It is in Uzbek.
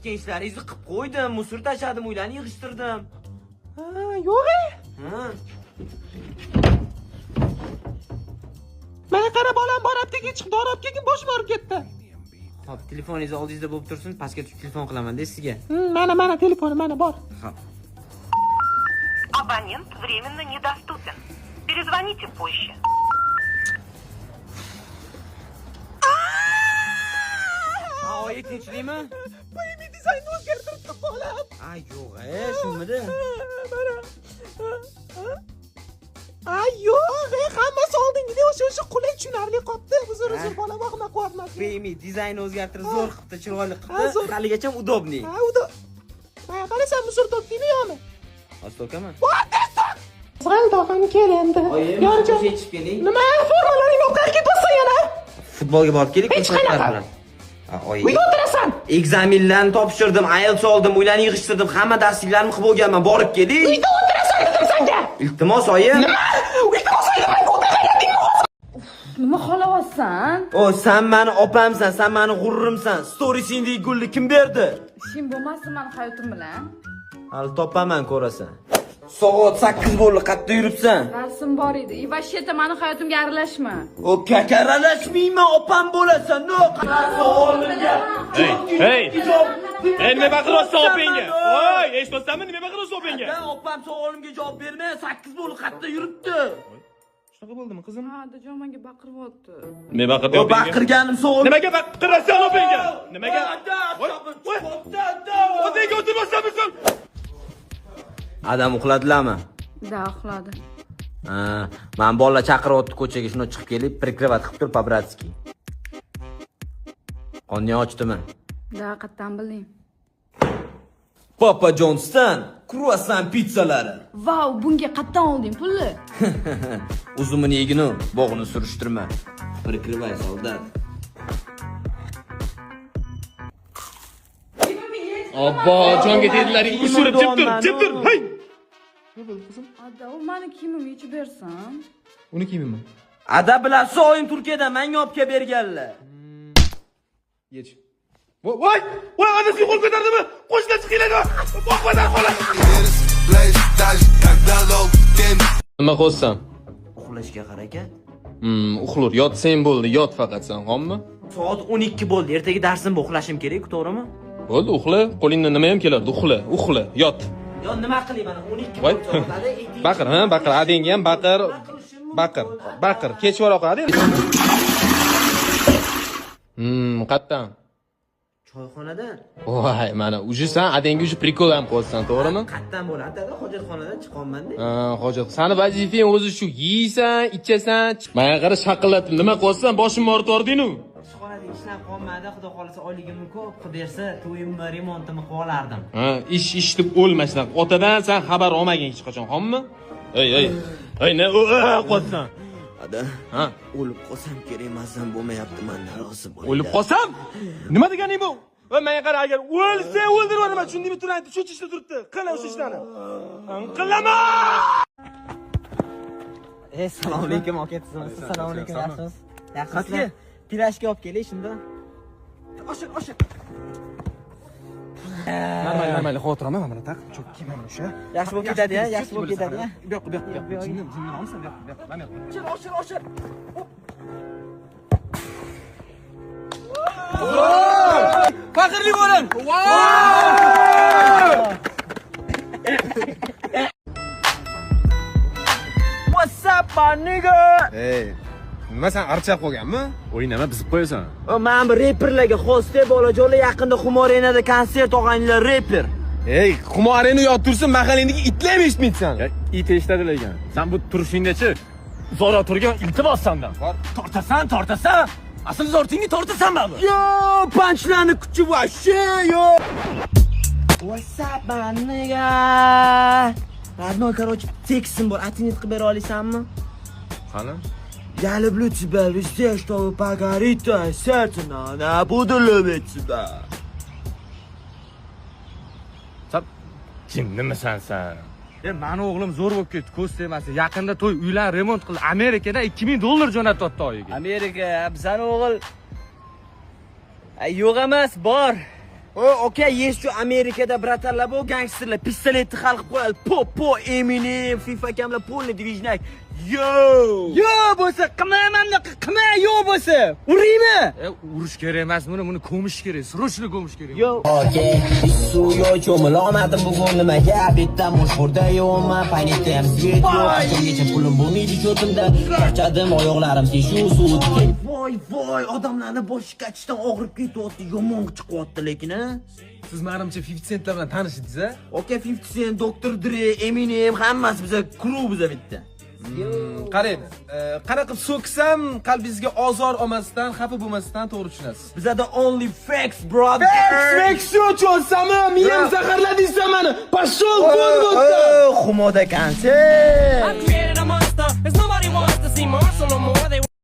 Aytgan ishlaringizni qilib qo'ydim, musor tashladim, uylarni yig'ishtirdim. Ha, yo'q. Ha. Mana qara bolam, bor aptekaga chiq, dori olib kelgin, boshim og'rib ketdi. Hop, telefoningiz oldingizda bo'lib tursin, pastga tushib telefon qilaman-da sizga. Mana, mana telefoni, mana bor. Hop. Абонент временно недоступен. Перезвоните позже. Ha, oyi tinchlikmi? Paymi dizaynni o'zgartiribdi bolam. Ay, yo'q, shumidi? Mana. Ay, yo'q, hammasi oldingidek o'sha qulay tushunarli qolibdi. Uzr, uzr bolam, vahima qilyapman. Paymi dizaynni o'zgartirib zo'r qilibdi, chiroyli Ha, qilibdi. zo'r. Haligacha удобный. Ha, uda. Mana qarasan, musor topdingmi yo'qmi? Hozir to'kaman. Qizg'aldog'im kel endi. Oyim, Yorjon. yetishib keling. Nima formalaringni o'qib ketyapsan yana? Futbolga borib keling, Hech qanaqa. bilan. Ha, oyi. Uyda o'tirasan. Ekzamenlarni topshirdim, IELTS oldim, uylarni yig'ishtirdim, hamma darsliklarni qilib bo'lganman. Borib keling. Uyda o'tirasan dedim senga. Iltimos, oyim. Nima? Iltimos aytmang, o'tiravermadingmi hozir? Nima xohlayapsan? O, sen meni opamsan, sen meni g'ururimsan. Storiesingdagi gulni kim berdi? Ishing bo'lmasin mani hayotim bilan. Hali topaman, ko'rasan. Soat 8 bo'ldi, qayerda yuribsan? Darsim bor edi. И вообще-то mani hayotimga aralashma. O, kakaralashmayman, opam bo'lasan. No, savolimga. Hey, hey. Ey, nima baqiryapsan opangga? Voy, eshityapsanmi? Nima baqiryapsan opangga? Opam savolimga javob bermay, 8 bo'ldi, qayerda yuribdi? Shunaqa bo'ldimi, qizim? Ha, adajon menga baqiryapti. Nima baqirdi O, opangga? baqirganim savol. Nimaga baqirasan opangga? Nimaga? Otangga o'tirmasdanmi sen? Adam uxladilarmi? Da, uxladi. Ha, man bolalar chaqiryapti ko'chaga, shuni chiqib kelib, prikrivat qilib tur по-братски. Qorning ochdimi? Da, qayerdan bilding? Papa Johns'dan kruassan pizzalari. Vau, bunga qayerdan olding pulni? Uzumini yeginu, bog'ini surishtirma. Prikrivaj soldat. Obbo, jonga tegdilaring, ushirib jim tur, jim tur. Hey! Ada, u mani kiyimimni yechib bersin. Uni kiyimimi? Ada bilasiz, oyim Turkiyadan menga olib kelib berganlar. Yech. Voy, voy, adasiga qo'l ko'tardimi? Qo'shni chiqinglar. Boqmadan xola. Nima qo'zsan? Uxlashga harakat. Uxlur, yotsang bo'ldi, yot faqat sen, xommi? Soat 12 bo'ldi. Ertaga darsim bor, uxlashim kerak, to'g'rimi? Bo'ldi, uxla. Qo'lingdan nima ham keladi, uxla, uxla, yot. Yo, nima qilay mana 12 Voy. bo'ldi soat, ada, ertaga- Baqir, ha, baqir, adangga ham baqir. Baqir, baqir. Kech bora qoladi. Qayerdan? Choyxonadan. Voy, mana уже sen adangga уже prikol ham qilyapsan, to'g'rimi? Qayerdan bo'ladi? Ada, hojatxonadan chiqyapman-da. Ha, hojat. Sani vazifang o'zi shu, yeysan, ichasan. Menga qara shaqillatib nima qilyapsan? Boshimni og'ritib yubording-ku. Ishxonada ishlab qolmadi, xudo xolasa oyligimni ko'p qilib bersa, to'yimni, remontimni qilib olardim. Ha, ish ish deb o'lma shunaqa. Otadan sen xabar olmagin hech qachon, xommi? Ey, ey. Ey, ne qilyapsan? Ada, Ha, o'lib qolsam kerak emasdan bo'lmayapti, mendan rozi bo'ling. o'lib qolsam? Nima deganing bu? Va menga qara, agar o'lsang o'ldirib yuboraman, tushundingmi? Turadi, shuncha ishda turibdi. Qil o'sha ishlarni. Qilaman! Ey, assalomu alaykum aka, assalomu alaykum, yaxshimisiz? Yaxshimisiz? Pirashka olib keling shunda. Oshir, oshir. Normal, normal, xavotir olma, mana taq, cho'kki mana o'sha. Yaxshi bo'lib ketadi, ya, yaxshi bo'lib ketadi, ya. Bu yoqqa, bu yoqqa, bu yoqqa. Jinni, jinni olmasan, bu yoqqa, bu yoqqa, mana yoqqa. Oshir, oshir, oshir. Faxrli bo'ling. What's up, my nigga? Ey, nima sen archab qolganmi? O'yin nima buzib qo'yasan? O, men bir reperlarga xos-da, bolajonlar, yaqinda Humo Arenada konsert og'aynilar reper. Ey, Humo Arena yotib tursin, mahallangdagi itlar ham eshitmaydi seni. Ya, it eshitadi lekin. Sen bu turishingdachi zo'ra turgan iltimos sandan. Tortasan, tortasan. Asl zortingni tortasan baribir. Yo, panchlarni kuchi вообще, yo. What's up, my nigga? Родной, короче, tekstim bor, оценить qilib bera olasanmi? Qani? Я люблю тебя везде, чтобы покорить твое сердце, но я буду любить тебя. Sen jinnimisan sen? Mani o'g'lim zo'r bo'lib ketdi, ko'z tegmasin. Yaqinda to'y uylar remont qildi. Amerikadan $2000 jo'natyapti oyiga. Amerika, bizani o'g'il yo'q emas, bor. O, okey, есть shu Amerikada братан lar bu gangsterlar pistoletni hal qilib qo'yadi. Po, po, Eminem, FIFA akamlar полный движняк. Yo! Yo bo'lsa, qilmayman bunaqa, qilma, yo'q bo'lsa. Uraymi? E, urish kerak emas buni, buni ko'mish kerak, срочно ko'mish kerak. Yo. Okey, suv yo'q, cho'milolmadim bugun nimaga? Bitta mushxurda yo'qman, paynikda ham свет yo'q, qachongacha pulim bo'lmaydi cho'timda. Charchadim, oyoqlarim shu suv. Voy, voy, odamlarni boshi kachishdan og'rib ketyapti, yomon chiqyapti lekin, a? Siz menimcha 50 Centlar bilan tanish edingiz, a? Okey, 50 Cent, Dr. Dre, Eminem hammasi biza crew biza bitta. Qarang, qanaqa qilib so'ksam qalbingizga ozor olmasdan, xafa bo'lmasdan to'g'ri tushunasiz. Bizada only facts, brother. Facts yo'q, miyam zaharlading sen mani. Пошёл вон вот. Xumoda konsert. I created a monster. Cause nobody wants to see Marshall no more. They